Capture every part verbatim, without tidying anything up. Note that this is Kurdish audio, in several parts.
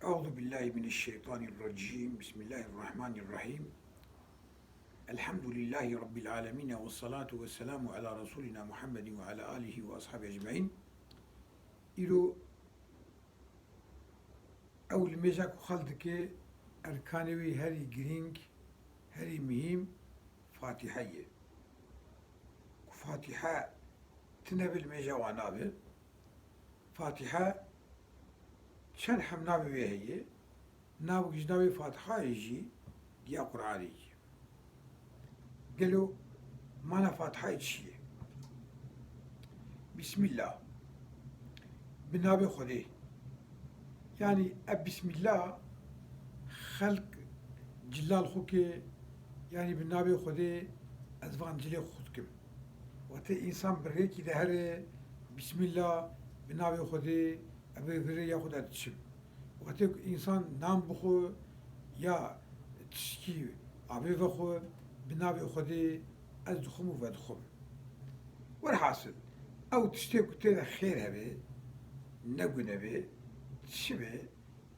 Euzu billahi mineşşeytanirracim. Bismillahirrahmanirrahim. Elhamdülillahi Rabbil alemin ve salatu ve selamu ala Resulina Muhammedin ve ala alihi ve ashabi ecmain. Îro ew limêja ku xel dike erkanê wî herî girîng, herî muhîm Fatiha ye. Ku Fatiha tine bi limêja wan nabe. Fatiha çend hem navê wê heye, nav ji navê Fatihayê jî diya Qur'anê ye. Gelo mana Fatihayê çi ye? Bismillah. Bi navê Xwedê. Yanî ev Bismillah xelk cilal xwe ke, yanî bi navê Xwedê ez van cilê xwe dikim. Wextê însan bi rêkî de here, Bismillah, bi navê Xwedê, ez ê vê rêya xwe de diçim. Wextê ku însan nan bixwe ya tiştkî avê vexwe, bi navê Xwedê ez dixwim û vedixwim. Werhasil, ew tiştê ku tê de xêr hebe, ne gune be, çi be,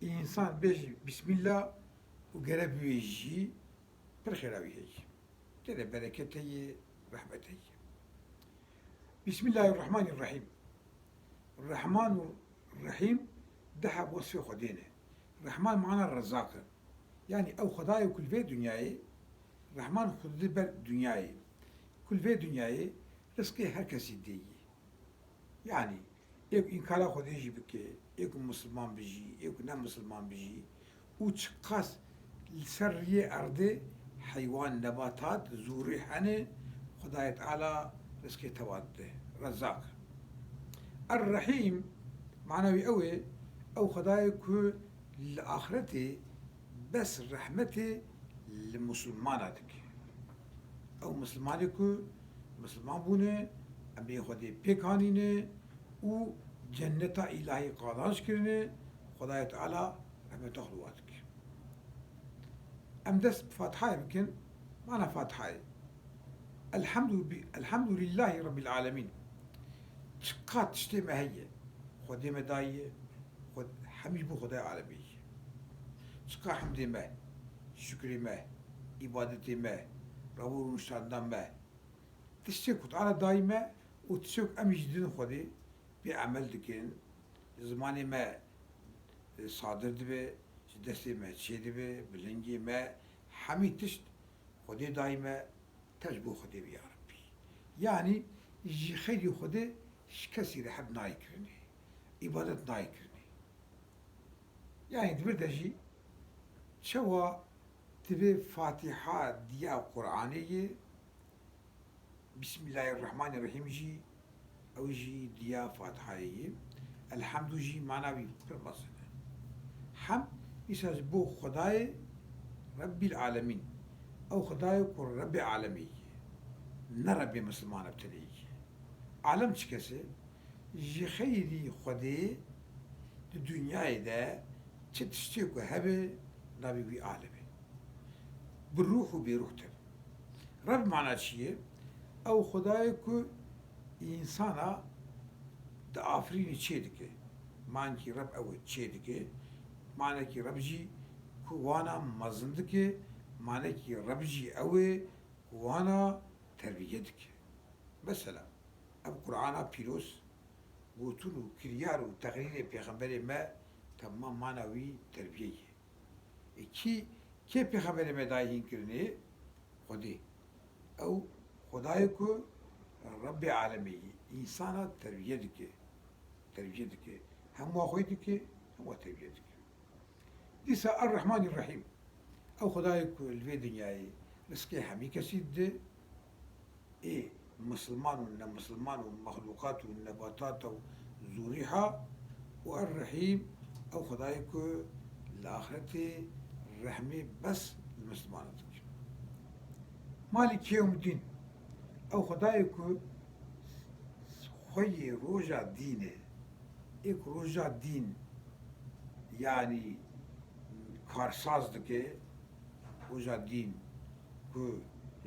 însan bêje Bismillah û gere bi wê jî pir xêra wî heye. Tê de bereket heye, rehmet heye. Bismillahirrahmanirrahim. Rehman û Rehîm du heb wesfê Xwedê ne. Rehman mana Rezaq e. Yanî ew Xwedayê ku li vê dinyayê, Rehman Xwedê ber dinyayê. Ku li vê dinyayê rizqê her kesî didê yî. Yanî, ê ku înkara Xwedê jî bike, ê ku misilman bijî, ê ku ne misilman bijî û çiqas li ser riyê erdê heywan, nebatat, zûrî hene, Xwedayê Teala rizqê te wa dide. Rezzaq. Er-Rehîm, mana wî ew e, ew Xwedayê ku li axretê bes rehmetê li misilmana dike. Ew misilmanê ku misilman bûne, emrê Xwedê pêk anîne û cenneta îlahî qazanc kirine, Xwedayê Teala rehmeta xwe li wa dike. Em dest bi Fatihayê bikin, mana Fatihayê. Elhamdü bi-, Elhamdülillahî Rabbil Alemîn. Çiqas tiştê me heye, Xwedê me dayiye, Xwe-, hemî bo Xwedayê alemê ye. Çiqas hemdê me, şukrê me, îbadetê me, rabû rûniştandina me, tiştê ku Teala dayî me û tiştê ku em jî didin Xwedê, pê emel dikin, zimanê me, e, sadir dibe, ji destê me çêdibe, bi lingê me, hemî tişt Xwedê dayî me, te ji bo Xwedê be ya Rebbî. Yanî ji xeyrî Xwedê ji kesî re heb nayê kirinê, îbadet nayê kirinê. Yanî di vir de jî çawa divê Fatiha diya Qur'anê ye, Bismillahirrahmanirrahîm jî, ew jî diya Fatihayê ye. Elhamdû jî mana wî pir mezin e. Hemd, îsa ji bo Xwedayê Rebbîl Alemîn. Ew Xwedayê ku Rebbê Alemê ye. Ne Rebbê misilmana bi tenê ye. Alem çi kes e? Ji xeyrî Xwedê di dinyayê de çi tiştê ku hebe, navê wî alem e. Bi rûh û bêrûh tune. Reb mana çi ye? Ew Xwedayê ku însana diafirîne, çê dike. Manekî Reb ew e, çê dike. Manekî Reb jî ku wana mezin dike, manekî Reb jî ew e ku wana terbiye dike. Mesela, ev Qur'ana pîroz, gotin û kiryar û teqrîrê pêxemberê me, temam mana wî terbiye ye. E, kî, kê pêxemberê me dayî hîn kirinê? Xwedê. Ew Xwedayê ku Rebbê alemê ye, însana terbiye dike. Terbiye dike. Hem wa xwê dike, hem wa terbiye dike. Dîsa Er-Rehmanî Rehîm. Ew Xwedayê ku li vê dinyayê rizqê hemî kesî dide, ê misilman û nemisilman û mexlûqat û nebatata û zûrîha û Er-Rehîm, ew Xwedayê ku li axretê rehmê bes li misilmanan dike. Malîkî yewmidîn, ew Xwedayê ku xweyê roja dîn e, ê ku roja dîn, yanî karsaz dike, roja dîn ku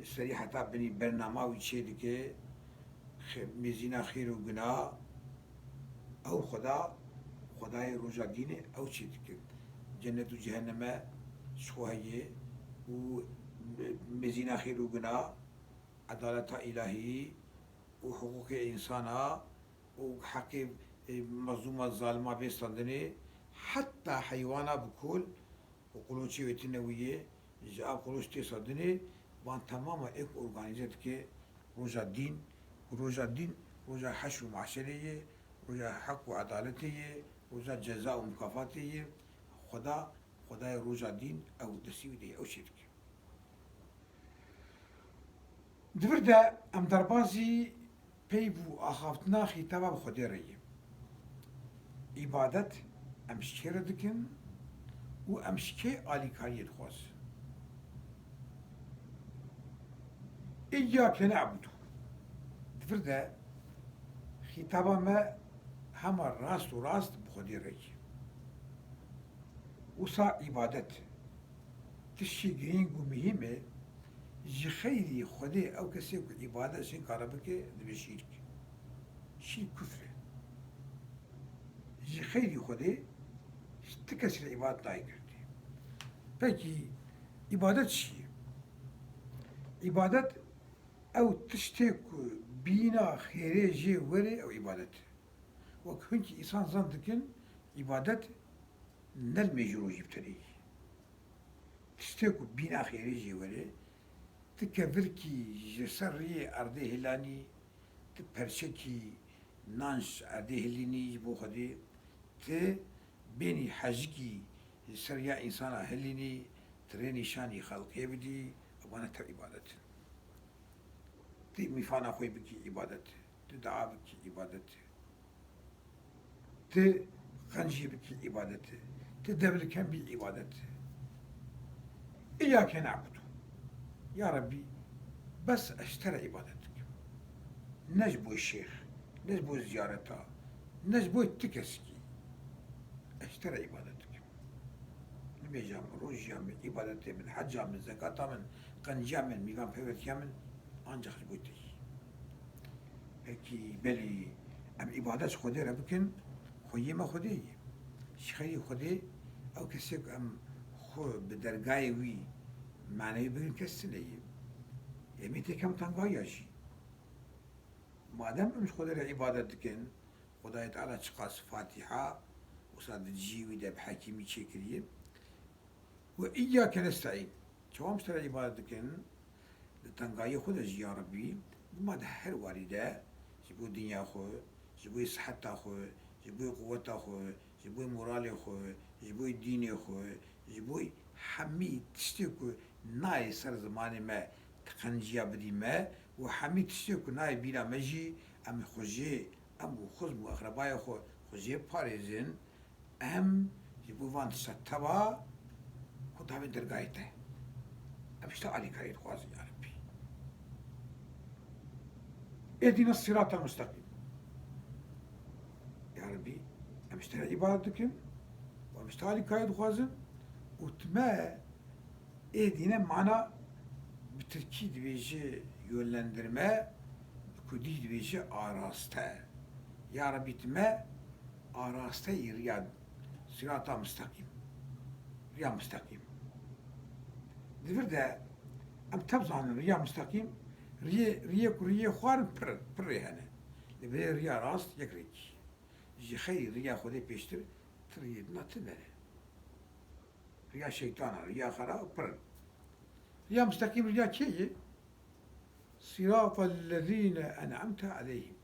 serî heta binî bernama wî çê dike, xe-, mêzîna xêr û guna, ew Xweda, Xwedayê roja dîn e, ew çê dike. Cennet û cehenneme ji xwe heye û mezîna xêr û guna, edaleta îlahî û hiqûqê însana û heqê, e, mezlûma zalima bê standinê, heta heywana bi kol û qulûçê wê tune wî yê, ji av qulûç tê sandinê, van temama êk organîze dike roja dîn, ku roja dîn, roja heşr û mahşerê ye, roja heq û edaletê ye, roja ceza û mukafatê ye. Xweda, Xwedayê roja dîn ew destî wî de ye, ew çê dike. Di vir de em derbasî peyv û axaftina xîtaba bi Xwedê re ye. Îbadet em ji kê re dikin û em ji kê alîkariyê dixwazin? Îyyâke ne'budu. Di vir de xîtaba me hema rast û rast bi Xwedê re ye. Wisa îbadet. Tiştê girîng û muhîm e, ji xeyrî Xwedê ew kesê ku îbadet ji kare bike, dibe şîrk. Şîrk kufr e. Ji xeyrî Xwedê ji ti kesî re îbadet nayê kirdî. Pekî îbadet çi ye? Îbadet ew tiştê ku bîna xêrê jê were ew îbadet e. Wek hinkî îsan zan dikin, îbadet ne li mêj û rojî bi tenê ye. Tiştê ku bîna xêrê jê were, ti kevirkî ji ser riyê erdê hilanî, ti perçekî nan ji erdê hilînî ji bo Xwedê, ti bênî hejikî ji ser ya însana hilînî, ti rê nîşanî xelkê bidî, ewana tev îbadet in. Ti mîfana xwe bikî îbadet, ti dua bikî îbadet. Ti qencî bikî îbadet e. Ti devlikem bî îbadet e. Îyâke ne'budu. Ya Rebbî, bes ez ji te re îbadet dikim. Ne ji bo şêx, ne ji bo ziyareta, ne ji bo ti kesikî. Ez ji te re îbadet dikim. Nimêja min, rojiya min, îbadetê min, heca min, zekata min, qenciya min, mîvanperwertiya min, ancax ji bo te yî. Pekî belê em îbadet ji Xwedê re bikin, xweyê me Xwedê ye. Ji xeyrî Xwedê ew kesê ku em xwe bi dergayê wî manewî bikin kes tune ye. Em ê têkem tengahiya jî. Madem em ji Xwedê re îbadet dikin, Xwedayê Teala çiqas Fatîha wisa di cihê wî de bi hekîmî çêkiriye. Ve iyyâke nesta'în. Çawa em ji te re îbadet dikin? Di tengayê xwe de jî ya Rebbî, dima di her warî de ji bo dinya xwe, ji bo siheta xwe, ji bo quweta xwe, ji bo moralê xwe, ji bo dînê xwe, ji bo hemî tiştê ku nayê ser zimanê me, ti qenciya bidî me û hemî tiştê ku nayê bîra me jî em xwe jê, em û xizm û eqrebayê xwe, xwe jê parêzin. Em ji bo van tişta teva ku davên dergahê te. Em ji te alîkarî dixwazin ya Rebbî. Ehdîne sirata musteqîm. Ya Rebbî, em ji te re îbadet dikin û em ji te alîkarî dixwazin û tu me Êdîne mana bi tirkî dibêje yönlendirme, bi kurdî dibêje araste. Ya Rebî tu me arasteyî riya sirata musteqîm. Riya musteqîm. Di vir de em tev zanin riya musteqîm, riyê, riyê ku riyê xwarin pir, pir rê hene. Li vê riya rast yek rêkî. Ji xeyrî riya Xwedê pêştir ti riyê dina ti bere. Riya şeytana, riya xera pir in. Riya musteqîm riya kê ye? Siratal lezîne en'amte aleyhim.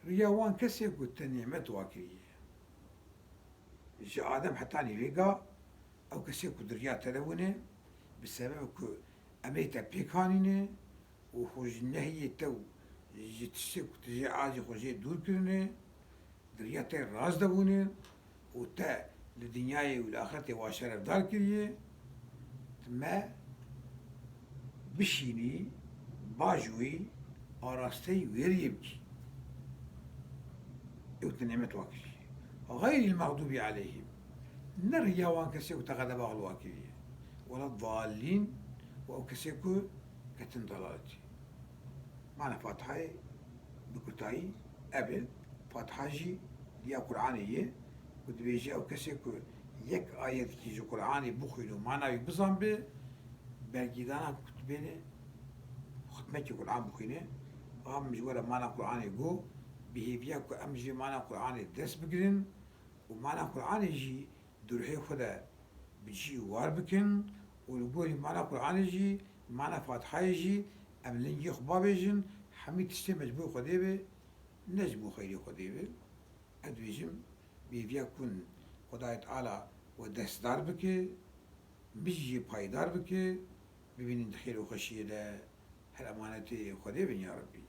Riya wan kesê ku te nîmet wa kiriye. Ji Adem hetanî vêga, ew kesê ku di riya te de bûne, bi sebeba ku emrê te pêk anîne û xwe ji nehiyê te û ji tiştê ku tu jê azî xwe jê dûr kirine, di riya te rast de bûne û te li dinyayê û li axretê wa şerefdar kiriye, tu me bişînî, bajûyî, arasteyî wê riyê bikî. Ew tu nîmet wa kiriye. Xeyrîl mexdûbî aleyhim. Ne riya wan kesê ku te xedeba xwe li wa kiriye. Wela dallîn û ew kesê ku ketin dalaletî. Mana Fatihayê bi kurtayî ev e. Fatiha jî ya Qur'anê ye ku dibêje ew kesê ku Yek ayetkî ji Qur'anê bixwîne û mana wî bizanbe, bergîdana kutbê ne, xutmekî Qur'an bixwîne, a min ji we re mana Qur'anê got, bi hêviya ku em jê mana Qur'anê dest bigirin û mana Qur'anê jî di ruhê xwe de bi cî û war bikin û li gorî mana Qur'anê jî, mana Fatihayê jî em lingê xwe bavêjin, hemî tiştê me ji bo Xwedê be, ne ji bo xeyrê Xwedê be. Ez dibêjim, bi hêviya ku Xwedayê Teala we destdar bike, min jî payîdar bike, bimînin di xêr û xweşiyê de, her emanetê Xwedê bin ya Rebbî.